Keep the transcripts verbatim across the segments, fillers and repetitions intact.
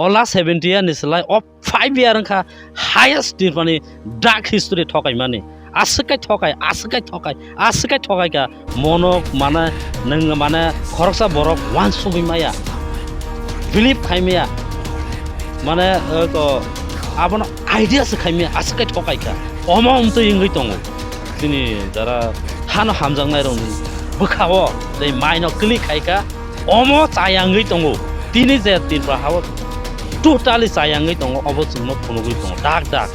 O last seventy year ni slai o five year wngkha highest Tripura ni dark history thokaimani. Aswk kai thokai, aswk kai thokai, aswk kai thokai ka. Monok mane nwng mane khoroksa borok wansugwi maya, believe khai maya, mane, eh, ko, abono idea se khai maya, aswk kai thokai ka. Omo wngtwi wngwi tongo. Chini jara hano hamjaknai rokni bwkhao tei maino click khai ka. Omo chayangwi tongo. Tini je Tripura hao totally chayangwi tongo, obo chwngno phunugwi tongo dak dak.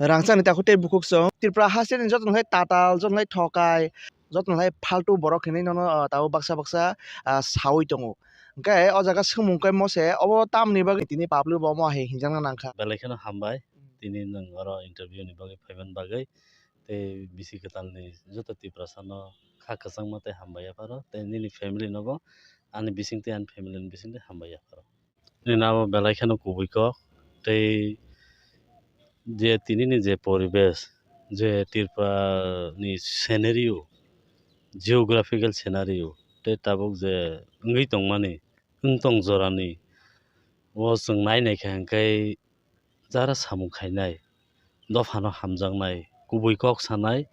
Rangchakni takhuk tei bukhuk chwng Tripura hasteni jotono hai tatal, jotono hai thokai, jotono hai phaltu borok hinwi nono, ah, tabuk baksa baksa, ah, sawi tongo. Hwnkhe o jaga swngmung khe mose, obo tamni bagwi tini public bo omo hai hinjakna nangkha. Belai kheno hambai, tini nwng oro interview ni bagwi phaimani bagwi. Tei bisi kwtalni joto Tiprasano kha kwchangma tei hambai yapharo, tei nini family nobo ani bisingtwi, ani family ni bisingtwi hambai yapharo. Nini abo belai kheno kubui kok, tei je tinini je poribesh, je Tripura ni scenario, geographical scenario, tei tabuk je wngwi tongmani, wng tong jorani, o chwng nai naikha hwnkhe jara samung khainai, dophano hamjaknai, kubui kok sanai,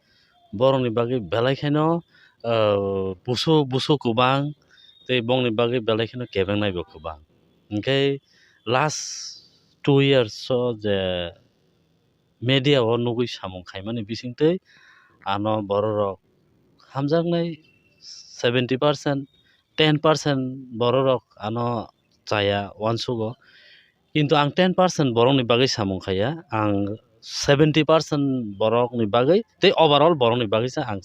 borokni bagwi belai kheno, ah, busu, busu kwbang, tei bongni bagwi belai kheno kebengnai bo kwbang. Hwnkhe last two years o je media o nugwi samung khaimani bisingtwi ano bororok hamjaknai seventy percent, ten percent bororok ano chaya uansugo. Kintu ang ten percent borokni bagwi samung khaiya, ang seventy percent borokni bagwi tei overall borokni bagwi se ang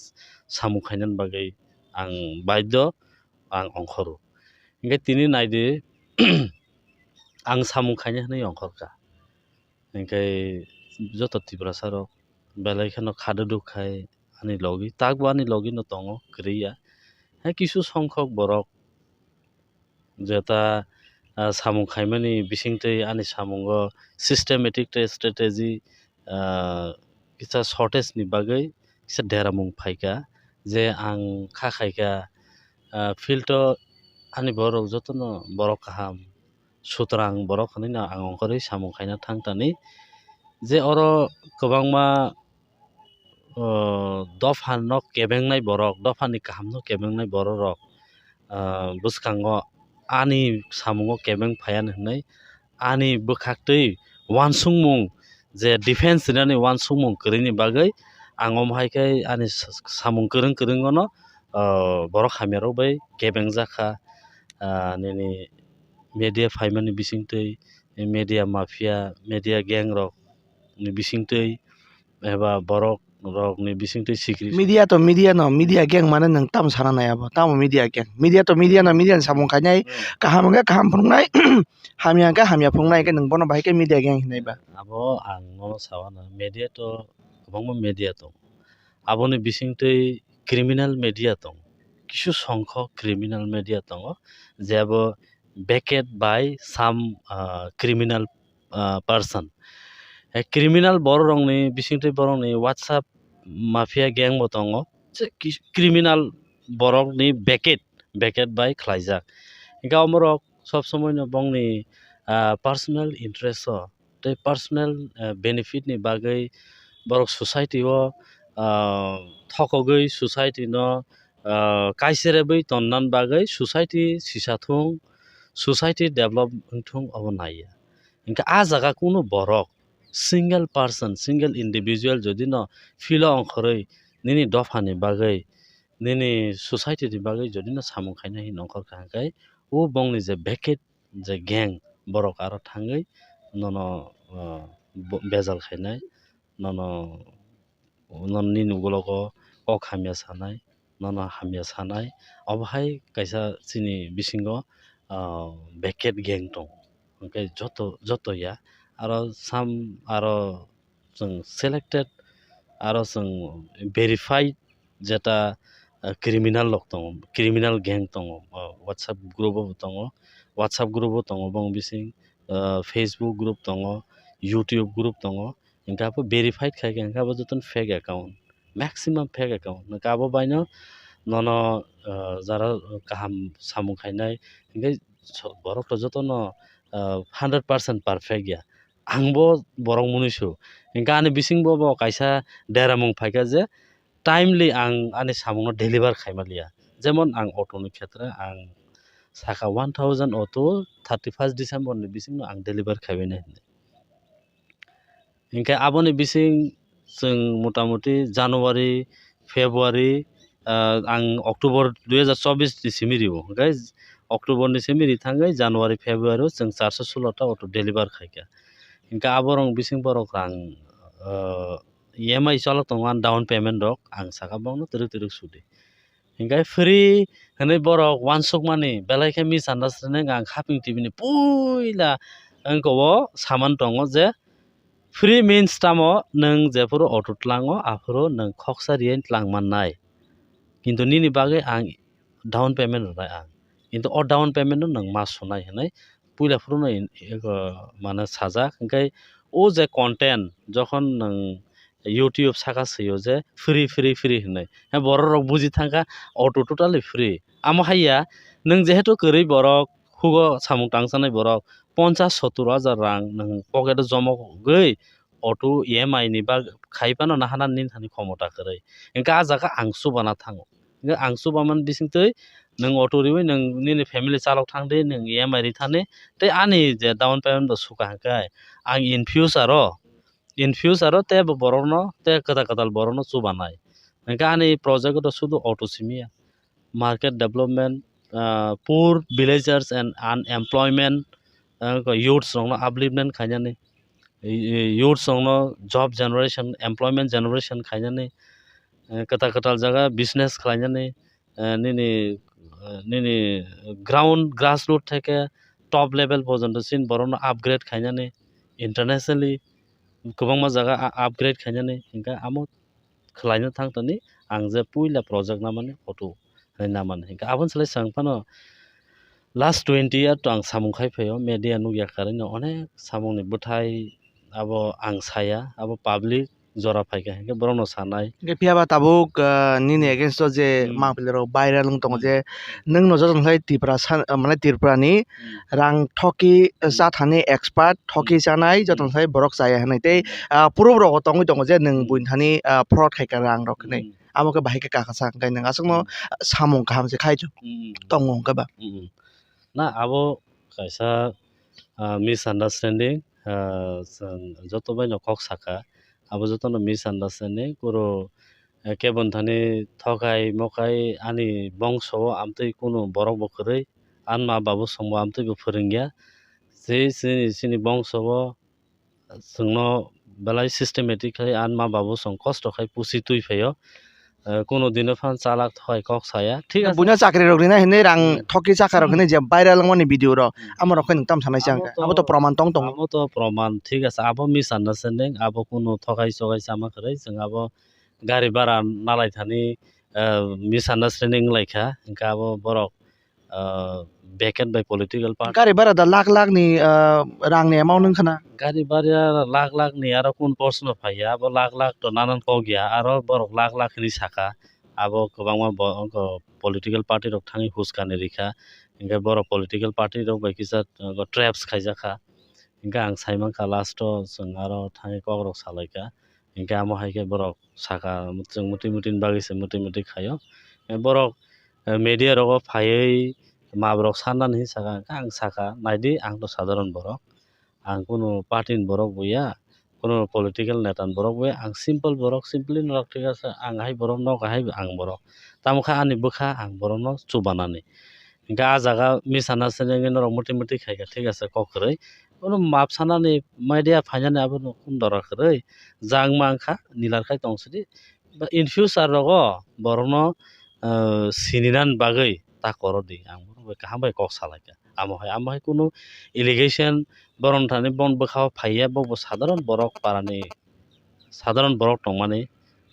samung khainani bagwi ang baidho, ang ongkhoro. Hwnkhe tini naidi, ang samung khainai hwnwi ongkhorkha. Hwnkhe joto Tiprasa rok belai kheno khadwdwk khai ani logi, takbo ani logi no tongo, kwrwi ya. Hai kisu songkhok borok jeta, ah, samung khaimani bisingtwi ani samungo systematic tei strategy, ah, kisa shortage ni bagwi kisa deramung phaikha, je ang kha khaikha, ah, field o ani borok jotono borok kaham, sutrang borok hinwi no ang ongkhorwi samung khaina thang tani. Je oro kwbangma, o, dophano kebengnai borok, dophani kahamno kebengnai bororok, ah, bwskango ani samungo kebeng phaiya hinwi ani bwkhaktwi uansukmung je defense rinani uansukmung kwrwini bagwi ang omo hai khe ani sa-, samung kwrwng kwrwngno, ah, borok hamyarok bai kebengjak kha, ah, nini media phaimani bisingtwi, media mafia, media gang rok ni bisingtwi eba borok rok ni bisingtwi sikri. Media to media no, media gang mane nwng tamo sana nai abo, tamo media gang. Media to media no, media ni samung khainai, hmm, kaham hwnkhe kaham phunuknai, hamya hwnkhe hamya phunuknai, hwnkhe nwng bono bahai khe media gang hinai ba? Abo ang nono sawana, media to kwbangma media tongo. Aboni bisingtwi criminal media tongo, kisu songkhok criminal media tongo, je abo backed by some, ah, criminal, ah, person. Hai criminal bororokni bisingtwi borokni WhatsApp mafia gang bo tongo, je ki-, criminal borokni backed, backed by khlaijak. Hwnkhe omorok sob somoino bongni, ah, personal interest o tei personal, ah, benefit ni bagwi borok society o, ah, thokogwi society no, ah, kaiserebwi tonnani bagwi society sisa thung, society develop wngthung obo naiya. Hwnkhe ah jaga kunu borok single person, single individual jodi no field o ongkhorwi nini dophani bagwi, nini society ni bagwi jodi no samung khaina hin ongkhorkha hwnkhe o bongni je backed je gang borok aro thangwi nono, ah, bo-, bejal khainai, nono, nono nini ugulogo kok hamya sanai, nono hamya sanai, obo hai kaisa chini bisingo, ah, backed gang tongo. Hwnkhe joto, joto ya, aro sam, aro chwng selected, aro chwng verified jeta, ah, criminal rok tongo, criminal gang tongo, ah, WhatsApp group o bo tongo, WhatsApp group o tongo bong bising, ah, Facebook group tongo, YouTube group tongo, hwnkhe abo verified khai khe hwnkhe abo jotono fake account, maximum fake account, hwnkhe abo baino nono, ah, jara kaham samung khainai, hinkhe so-, borok to jotono, ah, hundred percent perfect ya. Angbo borok mwnwi su. Hinkhe ani bisingbo bo kaisa deramung phaikha je timely ang ani samungno deliver khaima liya. Jemon ang auto ni khetre ang saka one thousand auto thirty first December ni bisingno ang deliver khaibainai hinwi. Hinkhe aboni bising chwng motamuti January, February, ah, ang October dui hajar chobbish ni simi rio. Hinkhe October ni simi ri thangwi January, February o chwng charso sulo ta auto deliver khaikha. Hinkhe aborok bising borok rang, ah, E M I cholok tongo, ang down payment rok ang saka bokno twrwk twrwk sudi. Hinkhe free hinwi borok uansukmani, belai khe misunderstanding ang haping tibini puila wngkha o saman tongo je free means tamo nwng jephuru auto tlango aphuru nwng khoksa riyai tlang mannai. Kintu nini bagwi ang down payment rwnai ang. Kintu o down payment no nwng ma sunai hinwi puila phuru no in-, ego mane sajak. Hinkhe o je content jokhon nwng YouTube saka swi o je free, free, free hinwi. He borok rok buji thangkha auto totally free. Amo haiya nwng jehetu kwrwi borok hugo samung tangsanai borok ponchas sottur hajar rang nwng pocket o joma gwi auto E M I ni bag khai phano nahana nini thani khomota kwrwi. Hinkhe ah jaga ang chubana thango. Hinkhe ang chubaman bisingtwi nwng auto riwi nwng nini family chalok thangdi, nwng E M I ri thani, tei ani je down payment bo suka hinkhe ang in future o, in future o tei bo borokno tei kwtal kwtal borokno chubanai. Hinkhe ani project o to sudu auto simi ya. Market development, ah, poor villagers and unemployment, ah, youths rokno upliftment khainani, youths rokno job generation, employment generation khainani, eh, kwtal kwtal jaga business khlainani, eh, nini, eh, nini ground, grassroot theke top level porjonto chini borokno upgrade khainani, internationally kwbangma jaga a-, upgrade khainani, hinkhe amo khlaina thang tani ang je puila project namani auto hinwi namani. Hinkhe aboni slai swng phano last twenty year to ang samung khai phaio, media nukya karwi no onek samungni bwthai abo ang saya, abo public jora phaikha hinkhe borokno sanai. Hinkhe phiyaba tabuk, ah, nini against o je Hmm. mangpili rok viral wng tongo Hmm. je nwng no joto khlai Tripura sa-, ah, mane Tripura ni Hmm. rang thoki Hmm. cha thani expert, thoki Hmm. chanai joto Hmm. khlai borok chaya hinwi tei, Hmm. ah, proof rok tongwi tongo je nwng Hmm. buini thani, ah, fraud khaikha rang rok hinwi. Hmm. Abo khe bahai khe kakha sa, hwnkhe nwng aswkno Hmm. samung kaham se khai Hmm. tongo hwnkhe ba. Hmm. Na abo kaisa, ah, misunderstanding, ah, chwng joto bai no kok saka, abo joto no misunderstanding, kuro, eh, keboni thani thokai mokai ani bongso o amtwi kunu borok bo kwrwi, ani ma babu song bo amtwi bo phwrwngya, je chini, chini bongso o chwngno belai systematic khai ani ma babu song kosto khai pusi twi phaio. Eh, kunu dino phan chalak thokai kok saya. Thik ase. Buino chakri rok rina hinwi rang Hmm. thoki chaka rok Hmm. hinwi je viral wngmani video rok, Hmm. amo rok khe nwng tam sanai se Amo ang khe. to, Abo to proman tong tongo. Amo to proman, thik ase. Abo misunderstanding, abo kunu thokai chokai sama kwrwi. Chwng abo gari bara nalai thani, eh, misunderstanding wnglaikha. Hinkhe abo borok ah, vacant by political party. Gari bara da lakh lakh ni, ah, rang ni amount wngkha na? Gari bara lakh lakh ni aro kun proshno phaiya, abo lakh lakh to nanan kok ya, aro borok lakh lakh hinwi saka, abo kwbangma bo-, political party rok thangwi huskani rikha, hinkhe borok political party rok bai kisa, ah, traps khaijakha, hinkhe ang saimankha last o chwng aro thangwi kokrok salaikha. Hinkhe amo hai khe borok saka, chwng mwtwi mwtwini bagwi se mwtwi mwtwi khaio. Eh, borok, eh, media rogo phaiwi mabrok sanani hinwi saka, hinkhe ang saka, "Naidi, ang to sadharon borok. Ang kunu party ni borok bo ya, kunu political neta ni borok bo ya, ang simple borok, simply norok thik ase, ang hai borok, nok hai ang borok. Tamo khe ani bwkha, ang borokno chubanani." Hinkhe ah jaga misunderstanding wngwi norok mwtwi mwtwi khaikha, thik ase, kok kwrwi. Bono map sanani media phainani abono kunu dora kwrwi. Jang mankha, nilar khai tong sidi. Ba in future rogo borokno, ah, sininani bagwi ta koro di. Ang bono bai kaham bai kok salaikha. Amo hai, amo hai kunu allegation borokni thani bon bwkhao phaiya, bo bo sadharon borok parani sadharon borok tongmani,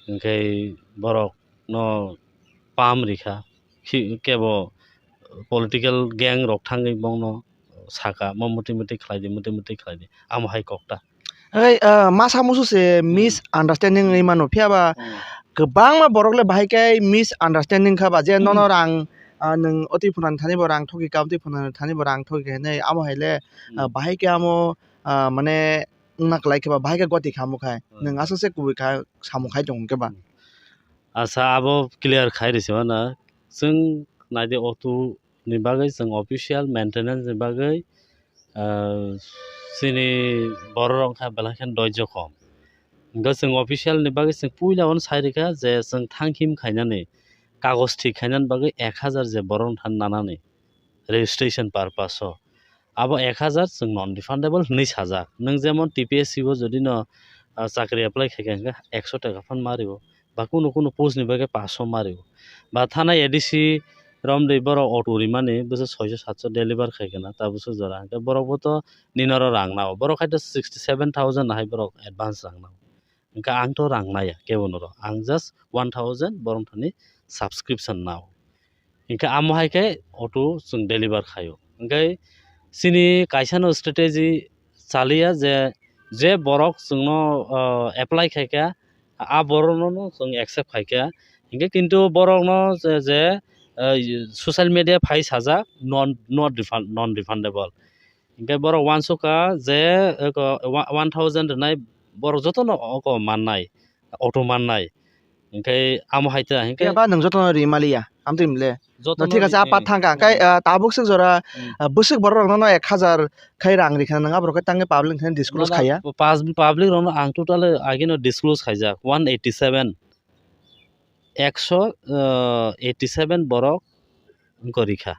hinkhe borokno pam rikha, khi-, kebo political gang rok thangwi bongno saka, mo mwtwi mwtwi khlai di, mwtwi mwtwi khlai di, amo hai kok ta. Hei, ah, masa musu se Hmm. misunderstanding wngwi mano, phiya ba Hmm. kwbangma borok le bahai khe misunderstanding kha ba, je nono rang, ah, nwng otwi phunani thani bo rang thoki kha, otwi phunani thani bo rang thoki kha hinwi, amo hai le, ah, bahai khe amo, ah, mane wngna kwlai khe ba, bahai khe goti kha amo khai. Nwng aswk se kubui kha, samung khai tong khe ba. Asa abo clear khai rw se mano. Chwng naidi auto ni bagwi chwng official maintenance ni bagwi, ah, chini borok rok wngkha belai kheno doijo kom. Hwnkhe chwng official ni bagwi chwng puila uano sai rwkha je chwng thangkhim khainani kagoj thik khainani bagwi ek hazar je borok wngkha nanani registration purpose o. Abo ek hazar chwng non refundable hwnwi sajak. Nwng jemon T P S C o jodi no, ah, chakri apply khai kha hwnkhe ekso taka phan ma rwo. Ba kunu kunu post ni bagwi paso ma rwo. Ba thana A D C romdi borok auto rimani bwswk soiso satso deliver khai khna ta bwswk jora. Hwnkhe borok bo to nini oro rang nao. Borok khai to sixty seven thousand hai borok advance rang nao. Hwnkhe ang to rang naya kebo noro. Ang just one thousand borok thani subscription nao. Hwnkhe amo hai khe auto chwng deliver khaio. Hwnkhe chini kaisa no strategy chaliya je, je borok chwngno, ah, apply khai kha, a borokno no chwng accept khai kha. Hwnkhe kintu borokno je, je, ah, social media phai sajak non, not refund-, non refundable. Hwnkhe borok uansukha je eko wa-, one thousand rwnai borok jotono oko mannai, auto mannai. Hwnkhe amo hai ta, hwnkhe phiya ba nwng jotono ri maliya, amtwi mle. Jotono thik ase, ri, ah, pat thangkha. Hwnkhe, ah, tabuk swk jora, hmm, ah, bwswk borok rokno no ek hazar khai rang rikha, nwng aborok khai tangwi public khai disclose khaiya? Pub-, public rokno ang totally ageno disclose khaijak, one eighty seven. Ekso, ah, eighty seven borok wngkha rikha,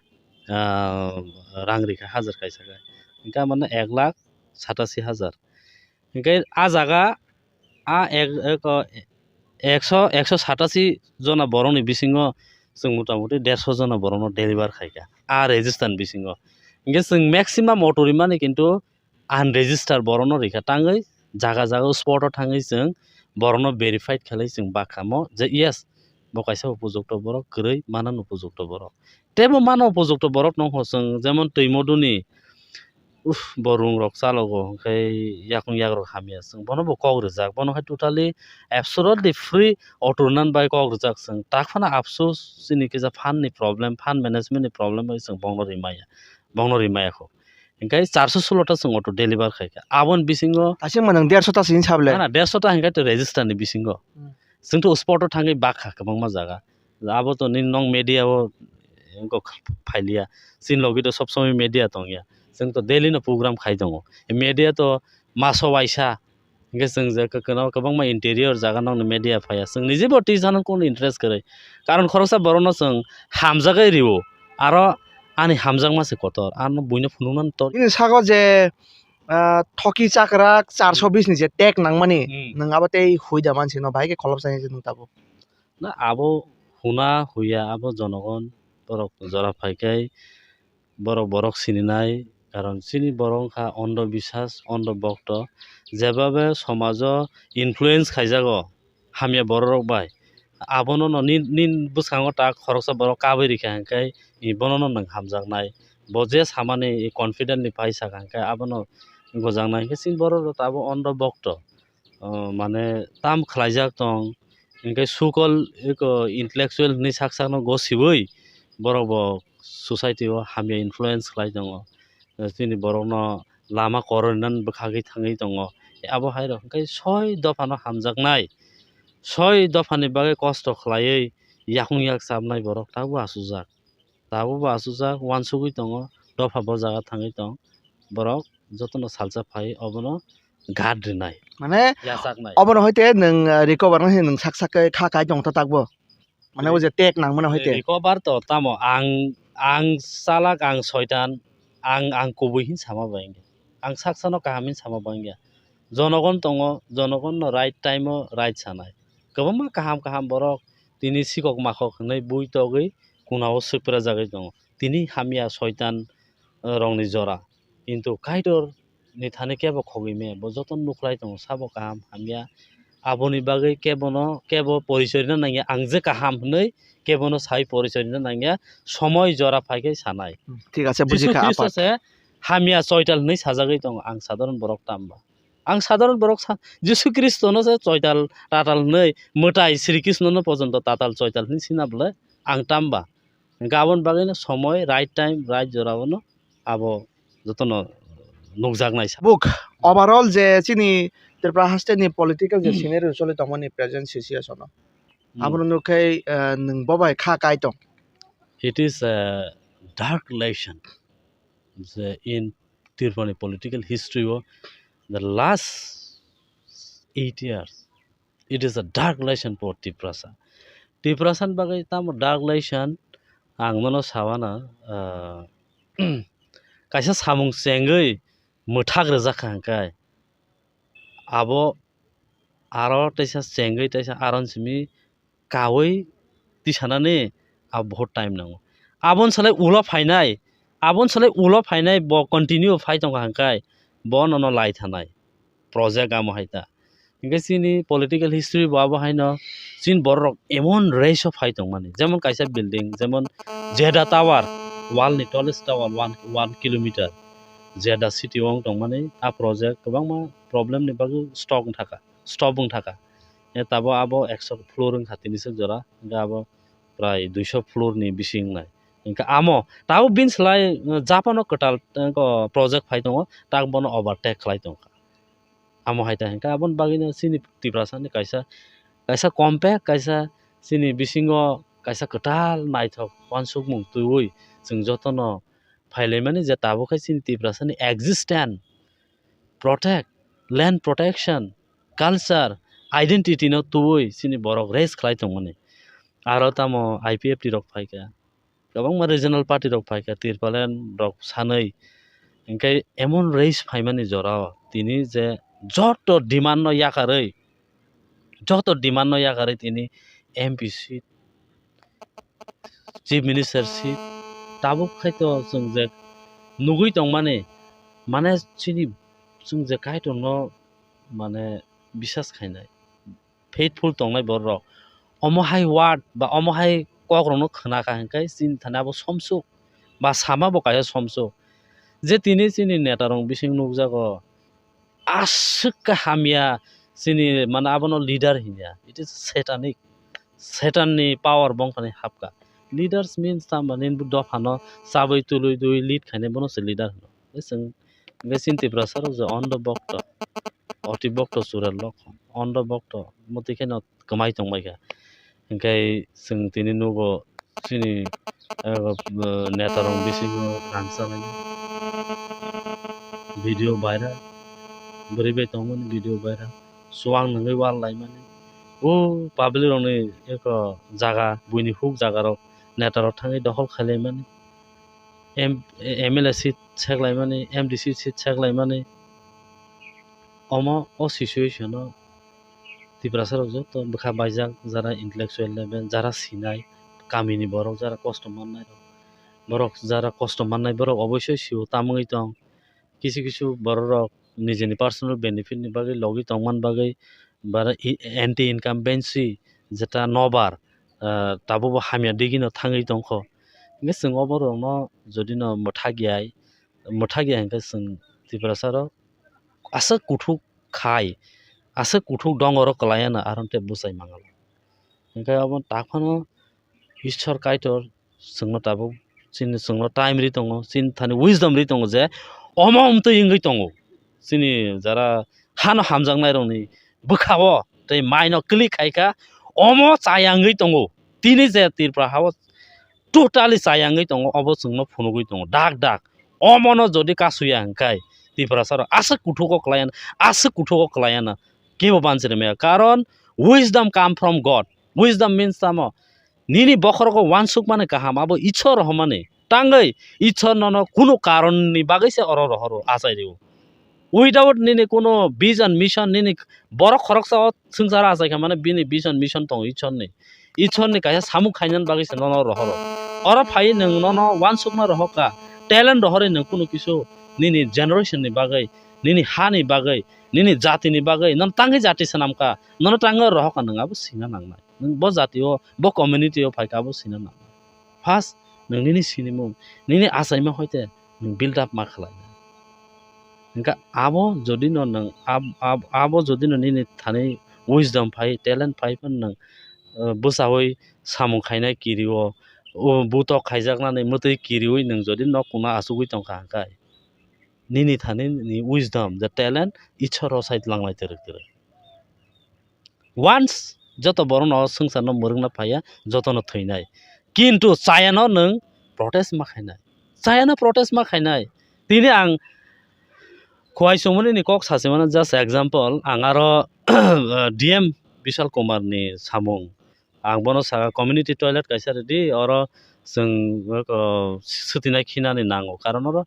ah, rang rikha hajar kaisa khe. Hwnkhe mane ek lakh satasi hajar. Hwnkhe a jaga a ek, ek, ekso, ekso satasi jona borokni bisingo chwng mota moti derso jona borokno deliver khaikha a register ni bisingo. Hwnkhe chwng maximum auto rimani kintu unregister borokno rikha tangwi jaga jaga o spot o thangwi chwng borokno verified khlai chwng bakhamo je yes bo kaisa upojukto borok kwrwi manani upojukto borok. Teibo mano upojukto borok nokho chwng jemon Twimoduni, uff, bo rung rok chalogo, hwnkhe yakung yak rok hamya, chwng bono bo kok rijak, bono khe totally absolutely free auto rinani bai kok rijak chwng, tak phano afsus chini kisa fund ni problem, fund management ni problem bai chwng bono rimaya, bono rimaya kho, hwnkhe charso sulo ta chwng auto deliver khaikha, aboni bisingo. Aswk mano derso ta sini sable? Na, na, derso ta hwnkhe to register ni bisingo. Hmm. Chwng to spot o thangwi bakha kwbangma jaga. Abo to nini nong media o wngkha phailiya. Chini logi to sob somoi media tongya. Chwng to daily no program khai tongo. Media to maso waisa. Hwnkhe chwng je kwkno kwbangma interior jaga nokni media phaiya. Chwng nije bo tisa no kunu interest kwrwi. Karon khoroksa borokno chwng hamjagwi rio. Aro ani hamjakma se kotor. Ano buino phunuknani tor. Nini sago je, ah, thoki chakrak charso bis ni je tag nangmani, hmm, nwng abo tei hui da mansi no bahai khe kholopsa hinwi se nwng tabuk. Na abo huna huya abo jonogon borok jora phaikhai borok borok sininai, karon chini borok wngkha ondo bisas, ondo bokto, jebabe somajo influence khaijago hamya borok rok bai. Abono no nini, nini bwskango ta khoroksa borok kabui rikha hwnkhe bono no nwng hamjaknai, bo je samani confidently pai sakha hwnkhe abono gojaknai hwnkhe chini borok rok tabuk ondo bokto. O, mane tam khlaijak tong, hwnkhe sukol eko intellectual hinwi sak sakno gosiwi borok bo society o hamya influence khlai tongo. Chini borokno lama kwrwinani bwkhagwi thangwi tongo. Abo hai rok hwnkhe soi dophano hamjaknai, soi dophani bagwi kosto khlaiwi yakung yak chabnai borok tabuk asujak. Tabukbo asujak, uansugwi tongo, dopha bo jaga thangwi tong. Borok jotono salsa phai obono guard rwnai. Mane yachaknai. Obono hoite nwng, ah, recover wngwi nwng sak sak khe kha kai tong ta takbo. Mane o je tag nangmano hoite. Recover to tamo ang, ang salak, ang soitan, ang, ang kubui hin sama bai wngya. Ang saksano kaham hin sama bai wngya. Jonogon tongo, jonogonno right time o right sanai. Kwbangma kaham kaham borok tini sikok makhok hwnwi bui togwi kunao swpra jagwi tongo. Tini hamya soitan, eh, rokni jora. Kintu Kaitor ni thani kebo khogwi me, bo joto nukhlai tongo, sabo kaham hamya. Aboni bagwi kebono, kebo porichoi rwna nangya, ang je kaham hwnwi kebono sai porichoi rwna nangya, somoi jora phai khe sanai. Thik ase, Jisu bujikha, Khristo apat. Se hamya soitan hwnwi sajagwi tongo, ang sadharon borok tamba. Ang sadharon borok sa, Jisu Khristono se choital tatal hinwi, mwtai Sri Krishnono pojonto tatal choital hinwi sina bwle ang tamba. Hwnkhe aboni bagwino somoi, right time, right jora-o no abo jotono nukjaknai sa. Buk, overall je chini Tripura haste ni political je scenario choli tongmani present situation o, hmm, abono nukhe, eh, nwng bobai kha kai tong. It is a dark lesson. Je in Tripura ni political history o the last eight years, it is a dark lesson for Tiprasa. Tiprasa ni bagwi tamo dark lesson ang nono sawana, ah, kaisa samung chengwi mwthak rwjak kha hwnkhe abo aro teisa chengwi teisa aron simi kawi tisanani abo bohut time nango. Aboni salai ulo phainai, aboni salai ulo phainai bo continue phai tongkha hwnkhe bo nono lai thanai project amo hai ta. Hwnkhe chini political history bo abo haino chini borok emon race o phai tongmani, jemon kaisa building, jemon Jeddah Tower, world ni tallest tower, one, one kilometer, Jeddah city o wng tongmani. A project kwbangma problem ni bagwi stock wng thaka, stop wng thaka. E tabo abo ekso floor wngkha tini sek jora, hwnkhe abo prai duiso floor ni bising wngnai. Hwnkhe amo tabuk bini slai, eh, Japan o kwtal, eh, ko project phai tongo, tak bono overtake khlai tongkha. Amo hai ta hwnkhe aboni bagwino chini Tiprasa ni kaisa, kaisa compact, kaisa chini bisingo kaisa kwtal naithok uansukmung twiwi chwng jotono phailaimani je tabuk khe chini Tiprasa ni existence protect, land protection, culture, identity no tubui chini borok raise khlai tongmani. Aro tamo I P F T rok phaikha, kwbangma regional party rok phaikha, Tipraland rok sanwi, hwnkhe emon raise phaimani jorao tini je joto demand no yakarwi, joto demand no yakarwi tini M P seat, Chief Minister seat tabuk khai to chwng je nugui tongmani, mane chini chwng je Kaitorno mane bisas khainai, faithful tongnai borok. Omo hai word ba omo hai kokrokno khna kha hwnkhe chini thani abo somsuk ba sama bo kaisa somsuk. Je tini chini netarok bising nukjago, aswk khe hamya chini, mane abono leader hinya. It is satanic. Satan ni power bongkhani hapkha. Leaders means tamo nini dophano chabwi tului dui lead khainai bono se leader hino. Chwng hwnkhe chini Tiprasa rok je ondo bokto, oti bokto chural rok, ondo bokto motwi kheno kwmai tongbaikha. Hwnkhe chwng tini nugo chini, eh, netarok bisingo rang chalai, video viral, bwrwi bai tongmani video viral, chuwang nungwi wal laimani, o public rokni eko jaga, buini huk jaga rok netarok thangwi dokhol khailaimani, M-, M L A seat seklaimani, M D C seat seklaimani, omo o situation o Tiprasa rok joto bwkha baijak, jara intellectual level, jara sinai, kamini borok jara kosto mannai rok, borok jara kosto mannai borok oboisoi sio tamungwi tong. Kisu kisu borok rok nijeni personal benefit ni bagwi logi tongman bagwi bara i-, anti incumbency jeta nobar, ah, tabukbo hamya digino thangwi tongkho. Hwnkhe chwng oborokno jodino mwthakya, mwthakya hwnkhe chwng Tiprasa rok aswk kuthuk khai, aswk kuthuk dongoro kwlaiya no aron tei bwsai mangala. Hwnkhe abo tak phano Ishwar Kaitor chwngno tabuk chini chwngno time ri tongo, chini thani wisdom ri tongo je omo wngtwi wngwi tongo. Chini jara hano hamjaknai rokni bwkhao tei maino click khaikha, omo chaya wngwi tongo. Tini je Tripura hao totally chaya wngwi tongo, obo chwngno phunugwi tongo dak dak. Omono jodi kasuya hwnkhe Tiprasa rok aswk kuthugo kwlaiya, aswk kuthugo kwlaiya na kebo banchiri maya. Karon wisdom come from God. Wisdom means tamo? Nini bokhorogo uansukmani kaham, abo Ishwar rohormani. Tangwi Ishwar nono kunu karonni bagwi se oro rohoro, achai rio. Without nini kunu vision, mission, nini borok khoroksa o swngcharo achai kha mane bini vision, mission tongo Ishwarni. Ishwarni kaisa samung khainani bagwi se nono rohoro. Oro phai nwng nono uansukma rohorkha, talent rohorwi nwng kunu kisu nini generation ni bagwi, nini hani bagwi, nini jatini bagwi, nono tangwi jati swnamkha, nono tangwi rohorkha nwng abo sina nangnai. Nwng bo jatio, bo community o phaikha abo sina nangnai. First, nwng nini sinimung, nini achaima hoite nwng build up ma khlai. Hwnkhe abo jodi no nwng ab-, ab-, abo jodi no nini thani wisdom phai, talent phai phano nwng, uh, bwchaui samung khainai kirio, o butok khaijaknani mwtwi kiriui nwng jodi nok kuna achugui tongkha hwnkhe, nini thani ni wisdom, je talent, Ishwar rw sai tlanglai twrwk twrwk. Once joto borok no swngchar no mwrwkna phaiya, joto no thwinai. Kintu chaya no nwng protest ma khainai. Chaya no protest ma khainai. Tini ang Khowai Chumuni ni kok sachi mano, just example, ang aro D M Bishal Kumar ni samung. Ang bono saka community toilet kaisa rwdi, oro chwng, uh, swtwinai khinani nango. Karon oro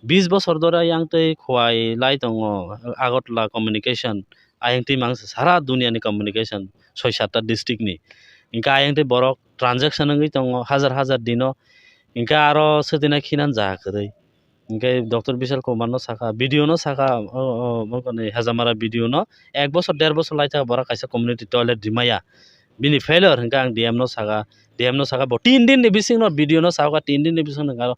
bis bosor dore ayang tei Khowai lai tongo, Agartala communication. Ayang twi mang sara dunia ni communication soi satta district ni. Hingke ayang twi borok transaction wngwi tongo hajar hajar dino. Hingke aro swtwina khinan jaga kwrwi. Hingke Doctor Bishal Kumar no saka, B D O no saka, o, o, bo koni Hejamara B D O no ek bosor der bosor lai thaka borok kaisa community toilet rimaya. Bini failure hingke ang D M no saka, D M no saka bo tin din ni bising no B D O no saka tin din ni bising no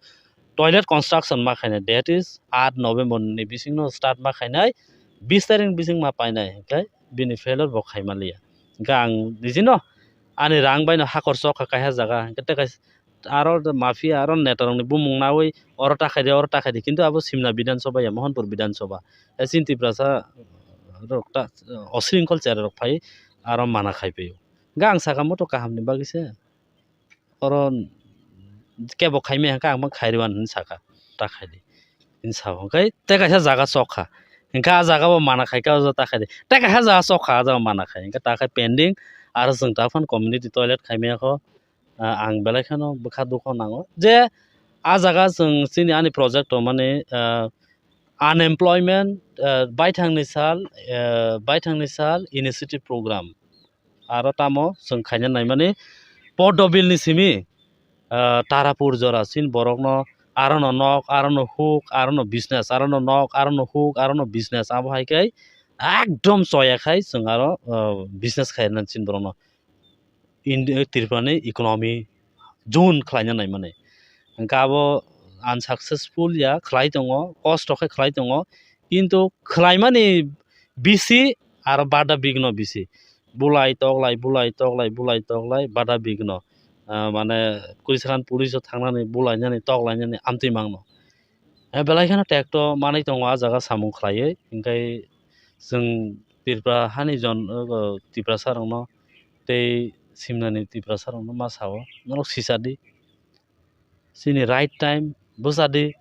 toilet construction ma khainai, that is, aat November ni bising no start ma khainai, bis tarik ni bising ma painai, hwnkhe bini failure bo khaima liya. Hwnkhe ang nijino ani rang bai no hakor chok kha kaiha jaga, hwnkhe tei kaisa aro mafia aro neta rok ni bumung naui oro ta khaidi, oro ta khaidi, kintu abo Simna Bidhan Sabha ya, Mohanpur Bidhan Sabha, chini Tiprasa rok ta osringkhol chera rok phai aro mana khai phaio. Hwnkhe ang saka moto kaham ni bagwi se. Oro kebo khaimaya hwnkhe ang bo khairwano hinwi sakha, ta khaidi hinwi sabo. Hwnkhe tei kaisa jaga chokha, hwnkhe ah jaga bo mana khaikha, o jaga ta khaidi, tei kaisa jaga chokha, ah jaga mana khai, hwnkhe ta khai pending. Aro chwng ta phano community toilet khaimaya kho, ah, ang belai kheno bwkha dukho nango je ah jaga chwng chini ani project rwmani, ah, unemployment, ah, baithangni sal, ah, baithangni sal initiative program. Aro tamo chwng khaina naimani Poddo bill ni simi, ah, Tarapur jora chini borokno arono nok, arono huk, arono business, arono nok, arono huk, arono business, abo hai khe ekdom choya khai chwng aro, ah, business khaina chini borokno Indi-, Tripura ni economy june khlaina naimani. Hwnkhe abo unsuccessful ya khlai tongo, kosto khe khlai tongo, kintu khlaimani bisi aro bada bigno bisi. Bulai toklai, bulai toklai, bulai toklai, bada bigno. Ah, mane Kurisran police o thangnani, bulainani, toklainani amtwi mangno. Eh, belai kheno tekto manwi tongo ah jaga samung khlaiwi, hwnkhe chwng Tripura hani jon, o, Tiprasa rokno tei Simnani Tiprasa rokno ma sao, norok sisadi. Chini right time bwsadi.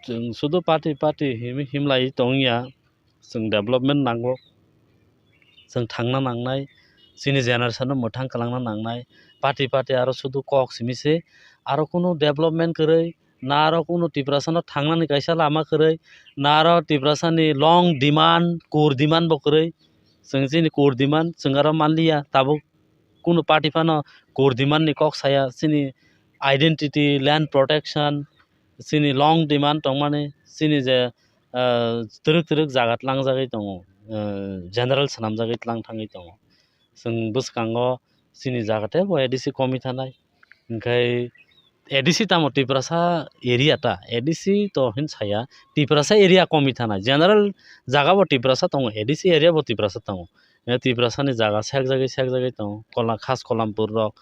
Chwng sudu party, party himwi himlai tongya. Chwng development nango, chwng thangna nangnai, chini generation no mwthang kwlangna nangnai, party party aro sudu kok simi se, aro kunu development kwrwi, na aro kunu Tiprasa no thangnani kaisa lama kwrwi, na aro Tiprasa ni long demand, core demand bo kwrwi, chwng chini core demand chwng aro manliya, tabuk kunu party phano core demand ni kok saya, chini identity, land protection, chini long demand tongmani, chini je, ah, twrwk twrwk jaga tlangjagwi tongo, ah, general swnamjagwi tlang thangwi tongo. Chwng bwskango chini jaga teibo A D C komi thanai, hwnkhe A D C tamo Tiprasa area ta, A D C to hin saya, Tiprasa area komi thanai, general jaga bo Tiprasa tongo, A D C area bo Tiprasa tongo. Eh, Tiprasa ni jaga sekjagwi sekjagwi tongo, Kola-, Khas Kolampur rok,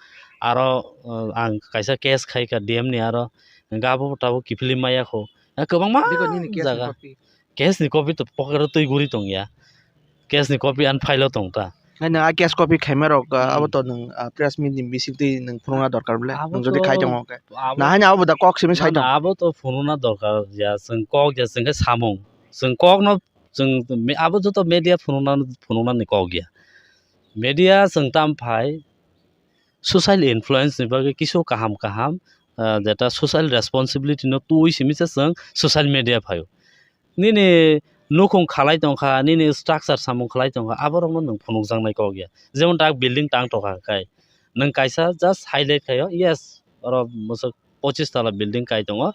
aro, eh, ang kaisa case khaikha D M ni, aro hwnkhe abo tabuk kiphilwi maya kho. Eh, kwbangma Biko nini case ni jaga copy? Case ni copy to pocket o twi guri tongya, case ni copy ani file o tong ta. Hai nwng a case copy khaima rok, ah, Hmm. Abo to nwng, ah, press meet ni bising twi nwng phunukna dorkar bwle, Abo nwng jodi to khai tongo khe. Abo Na hai no abo da kok simi sai Na, tong. Abo to phunukna dorkar ya, chwng kok ya, chwng khe samung, chwng kok no chwng me-, abo joto media phunukna, phunuknani kok ya. Media chwng tam phai social influence ni bagwi kisu kaham kaham, ah, jeta social responsibility no twi simi se chwng social media phaio. Nini nukhung khalai tongkha, nini structure samung khalai tongkha, aborokno nwng phunukjaknai kok ya. Jemon tak building tang tokha kai, nwng kaisa just highlight khaio, yes, oro bwswk pochis tala building kai tongo,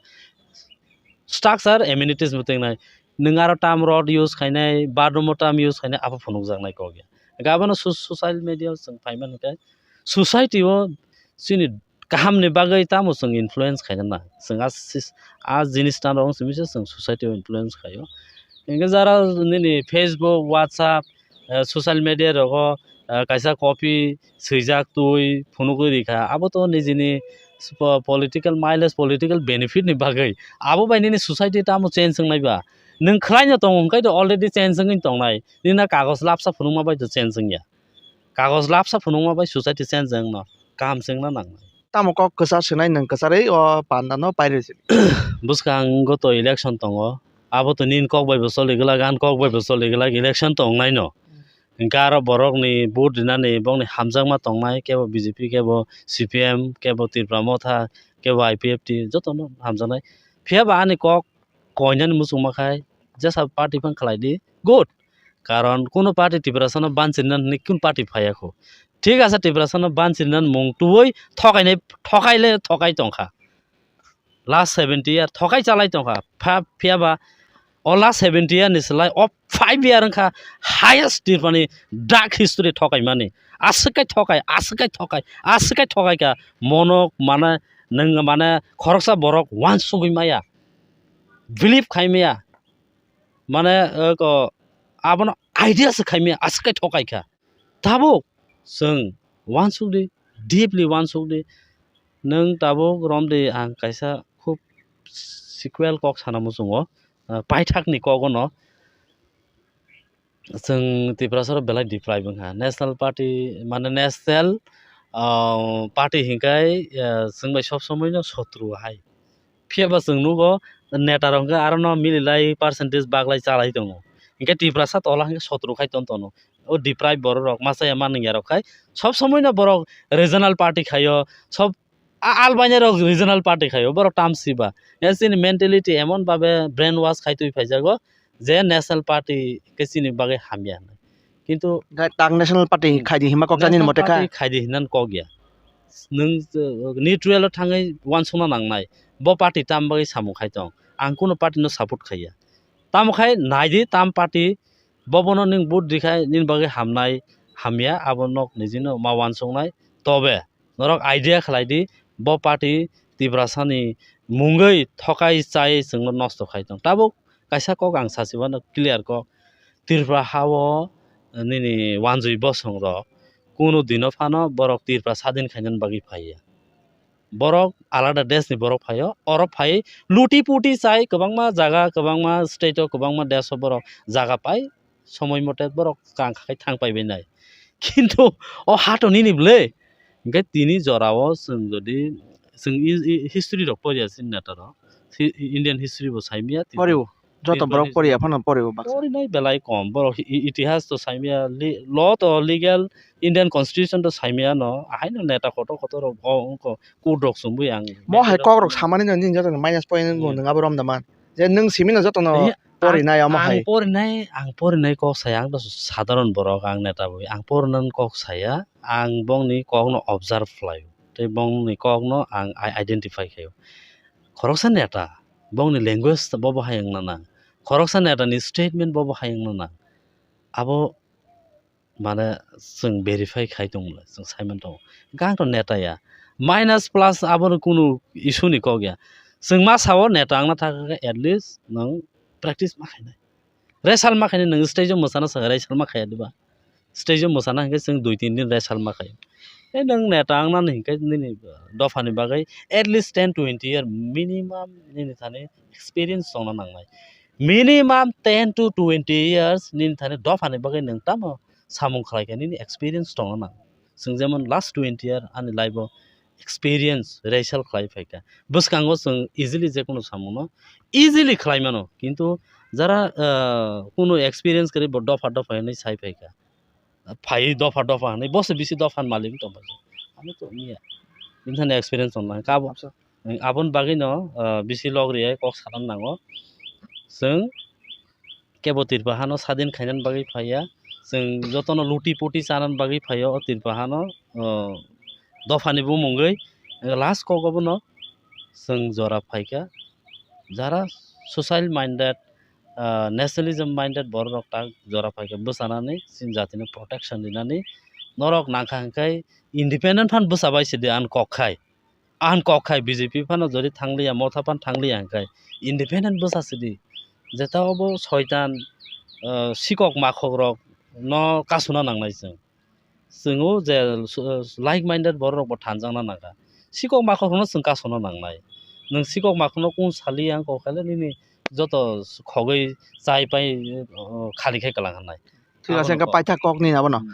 structure amenities bo tengnai, nwng aro tam rod use khainai, bathroom o tam use khainai, abo phunukjaknai kok ya. Hwnkhe abono so-, social media o chwng phaimani khe society o chini kahamni bagwi tamo chwng influence khaina na? Chwng a sis-, a jinis tano wng simi se chwng society o influence khaio. Hinkhe jara nini Facebook, WhatsApp, eh, social media rogo, eh, kaisa copy swijak twi phunugwi rikha, abo to nijini po-, political mileage, political benefit ni bagwi. Abo bai nini society tamo change wngnai ba? Nwng khwlaino tongo hwnkhe to already change wngwi tongnai. Nini na kagoj lapsa phunukma bai to change wngya. Kagoj lapsa phunukma bai society change wngno kaham se wngna nangnai. Tamo kok kwchar swnai nwng kwcharwi o panda no pairwi sini. Bwskango to election tongo, abo to nini kok bai bo choli glak, ani kok bai bo choli glak, election to wngnai no. Hinkhe aro borokni vote rinani bongni hamjakma tongnai, kebo B J P, kebo C P M, kebo Tipra Motha, kebo I P F T, jotono hamjaknai. Phiya ba ani kok koinani muchungma khai jesa party phang khlai di, good. Karon kuno party Tiprasano banchirina hwnwi kun party phaiya kho. Thik ase, Tiprasano banchirina mung tubui thokainai, thokaile thokai tongkha. Last seventy year thokai chalai tongkha. Pha-, phiya ba o last seventy year ni slai o five year wngkha highest Tiprani dark history thokaimani. Aswk kai thokai, aswk kai thokai, aswk kai thokai kha. Monok mane, nwng mane khoroksa borok wansugwi maya. Believe khai maya. Mane, eh, ko, abono idea se khai maya, aswk kai thokai kha. Tabuk chwng wansuk di, deeply wansuk di. Nwng tabuk rom di, ang kaisa khub sequel kok sana muchungo, eh, paithakni kok ono. Chwng Tiprasa rok belai deprive wngkha. National Party, mane National, ah, Party hinkhai, ah, chwng bai sob somoi no sotru hai. Phiya ba chwng nugo neta rok hinkhai aro no mililai percentage baglai chalai tongo. Hinkhe Tiprasa tola hinkhe sotru khai ton tono. O deprive borok rok masa ya manung ya rok khai sob somoi no borok regional party khaio, sob a-, Albania rok regional party khaio, borok tamsi ba. Ya chini mentality emon babe brainwash khai twi phaijago je national party khe chini bagwi hamya hinwi. Kintu tak national party khai di hima kok chani national mote kha. Party khai di hinan kok ya. Nwng, uh, neutral o thangwi wansukna nangnai. Bo party tam bagwi samung khai tong. Ang kuno party no support khaiya. Tamo khai nai di tam party, bo bono nwng vote di khai nini bagwi hamnai hamya abo nok nijino ma wansuknai. Tobe norok idea khlai di, bo party Tiprasani mungwi thokai chai chwngno nosto khai tong. Tabuk kaisa kok ang sachibano clear kok, Tripura hao nini wanjwi bosong rok kunu dino phano borok Tripura sadin khainani bagwi phaiya. Borok alada desh ni borok phaio, oro phai luti puti chai kwbangma jaga, kwbangma state o, kwbangma desh o borok jaga pai, somoi mote borok kang kha khai thang pai bai nai. Kintu o ha to nini bwle. Hinkhe tini jora o chwng jodi chwng i, i, history rok poriya chini neta rok, hi-, Indian history bo saimya tini. Poriwo. Joto borok poriya phano poriwo baksa. Porinai belai kom. Borok i-, itihas to saimya, li-, law to legal, Indian constitution to saimya no. Ahaino neta kotor kotor rok o wngkha. Kudrok chumui ang. Mo hai kokrok samani no nini joto minus point wngkha, nwng abo romda man. Je nwng simi no joto no porinai omo hai. Ang porinai, ang porinai kok saya, ang to sadharon borok, ang neta boi. Ang porinani kok saya, ang bongni kok no observe khlai o. Tei bongni kok no ang i-, identify khai o. Khoroksa neta, bongni language bo bo hai wngna nang. Khoroksa neta ni statement bo bo hai wngna nang. Abo mane chwng verify khai tongmole chwng saiman tongo. Hwnkhe ang to neta ya. Minus plus abono kunu issue ni kok ya. Chwng ma sao neta wngna thang khe at least nwng practice ma khainai. Result ma khainai nwng stage o mwsana swkang result ma khaiya diba? Stage o mwsana hinkhe chwng dui tin din result ma khai. Tei nwng neta wngnani hinkhe nini dophani bagwi at least ten twenty year minimum nini thani experience tongna nangnai. Minimum ten to twenty years nini thani dophani bagwi nwng tamo samung khlai kha, nini experience tongna nang. Chwng jemon last twenty year ani life o experience result khlai phai kha. Bwskango chwng easily je kunu samung no easily khlai mano, kintu jara, ah, kunu experience kwrwi bo dopha dopha hinwi sai phai kha. Phai dopha dopha hinwi boso bisi dopha ni malik wng tong phai kha. Ani to wngya. Bini thani experience tong nang kha abo. Aboni bagwi no, ah, bisi log riyai kok sana nango. Chwng kebo Tripura hano sadin khainani bagwi phaiya. Chwng jotono luti puti chanani bagwi phaio o Tripura hano, o, dophani bumungwi. Last kok obono chwng jora phaikha. Jara social minded, ah, nationalism minded borok rok tak jora phaikha bwchanani chini jatino protection rinani. Norok nangkha hwnkhe independent phan bwchabai sidi ani kok khai. Ang kok khai B J P phano jodi thangliya, Motha phan thangliya hwnkhe independent bwsa sidi. Jeta obo soitan, ah, sikok makhok rok no kasuna nangnai chwng. Chwng o je, uh, like minded borok rok bo thanjakna nangkha. Sikok makhok rokno chwng kasuna nangnai. Nwng sikok makhok no kung sali ang kok khaile nini joto khogwi chai pai, uh, khali khai kwlang hwnai. Thik ase, Abono hwnkhe kok. Paithak kokni abono. Hmm.